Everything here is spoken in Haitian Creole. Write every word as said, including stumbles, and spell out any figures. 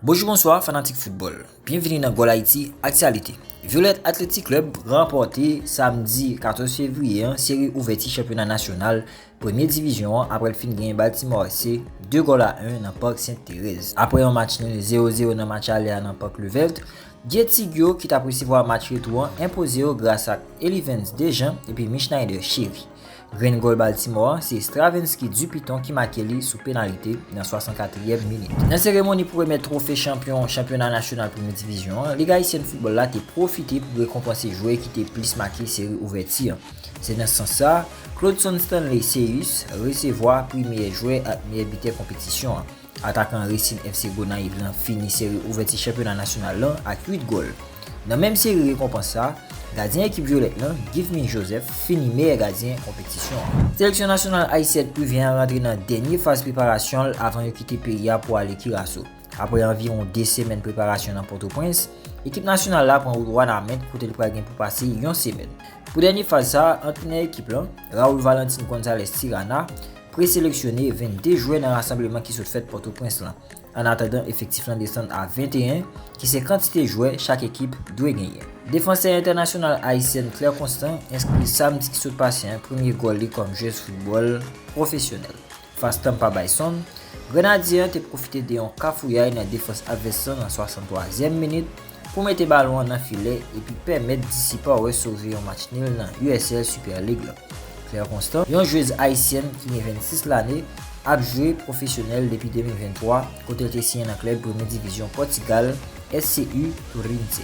Bonjou, bonswa, fanatik foutbòl. Byenvini nan Goal Haiti Aktyalite. Violet Athletic Club ranpòte samdi katòz fevriye an seri ouvèti chanpyona nasyonal premye divizyon an apre l fin genyen Baltimore F C de gòl a en nan Park Sainte Thérèse. Apre yon match nil zewo zewo nan match ale a nan Park Levelt, Dieu Tigio ki t ap resevwa match retou an enpoze yo gras ak Elivens Dejean epi Michnider Chéry. Grenn gòl Baltimore an se Stravinsky Dupiton ki make li sou penalite nan swasannkatriyèm minit. Nan seremoni pou remèt twofe chanpyon chanpyona nasyonal premye divizyon an, Lig Ayisyèn Foutbòl la te pwofite pou rekonpanse jwè ki te plis make seri ouvèti an. Se nan sans sa, Claudson Stanley Seyus resevwa pri meyè jwè ak meyè bitè konpetisyon an. Atakan Racing F C Gonayiv lan fini seri ouvèti chanpyona nasyonal lan ak uit gòl. Nan menm seri rekonpans sa, gadyen ekip Vyolet lan, Givmy Joseph, fini meyè gadyen konpetisyon an. Seleksyon nasyonal ayisyèn U ven an rantre nan dènye faz preparasyon l avan yo kite peyi a pou ale Kiraso. Apre anviwon de semèn preparasyon nan Pòtoprens, ekip nasyonal la pran wout Wanament kote l pral gen pou pase yon semèn. Pou dènye faz sa, antrenè ekip lan, Raul Valentin Gonzalez Tirana, preseleksyone vennde jwè nan rasanbleman ki sot fèt Pòtoprens lan, annatandan efektif lan desann a venteyen, ki se kantite jwè chak ekip dwe genyen. Defansè entènasyonal ayisyèn Claire Constant enskri samdi ki sot pase an premye gòl li kòm jwèz foutbòl pwofesyonèl. Fas Tampa Bison, Grenadye an te pwofite de yon kafouyay nan defans advès lan nan swasanntwazyèm minit pou mete balon an nan filè epi pèmèt D C Power sove yon match nil nan U S L Super League lan. Claire Constant, yon jwèz ayisyèn ki gen vennsis lane, ap jwe pwofesyonèl depi de mil venntwa, kote l te siyen nan klèb premye divizyon Pòtigal, S C U Turense.